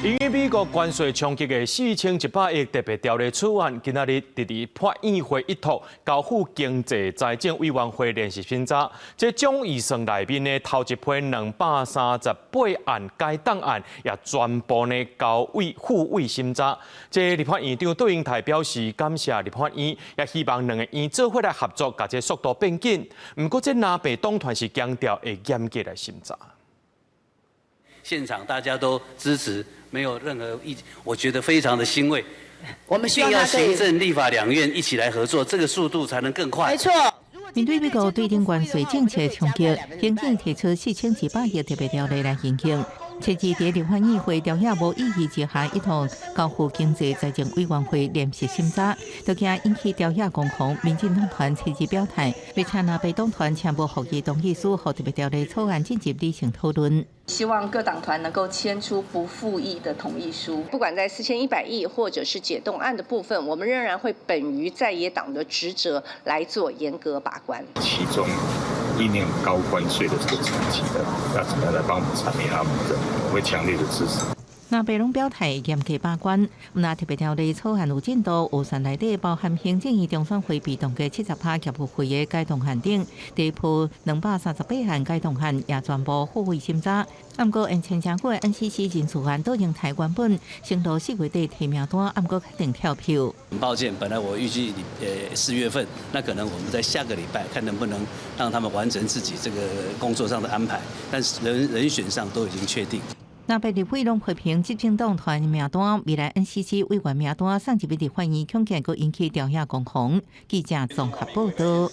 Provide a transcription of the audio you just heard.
因應美國關稅衝擊的4100億特別條例草案，今仔日佇立法院會一托交付經濟財政委員會連續審查。這總預算內面的頭一批238案解凍案，也全部呢交委付委審查。這立法院長卓榮泰表示感謝立法院，也希望兩個院做伙來合作，共這速度變緊。毋過這藍白黨團是強調會嚴格來審查。現場大家都支持，沒有任何意見，我覺得非常的欣慰。我們一定要行政、立法兩院一起來合作，這個速度才能更快。沒錯。面對美國對頂關稅政策衝擊，行政提出4100億特別條例來應應。設置佇立法院會朝野無異議之下，一同交付經濟財政委員會連續審查，都驚引起朝野攻防。民進黨團隨即表態，欲請藍白黨團簽無復議同意書，予特別條例草案進入理性討論。希望各黨團能夠簽出不附議的同意書，不管在4100億或者是解凍案的部分，我們仍然會本於在野黨的職責來做嚴格把關。其中因應高關稅的這個衝擊的，要怎麼樣來幫我們產業他們的，我會強烈的支持。藍白攏表態嚴格把關，若特別條例草案有進度，預算內底包含行政院中選會被凍的70趴業務費的解凍案等，第一批238案解凍案也全部付委審查。毋過，因前誠久的 NCC 人事案卓榮泰原本承諾4月底提名單，毋過確定跳票。很抱歉，本來我預計4月份，那可能我們在下個禮拜看能不能讓他們完成自己這個工作上的安排，但是人選上都已經確定。藍白立委攏批評執政黨團名單，未來 NCC 委員名單送入立法院，恐驚閣引起朝野攻防。記者綜合報道。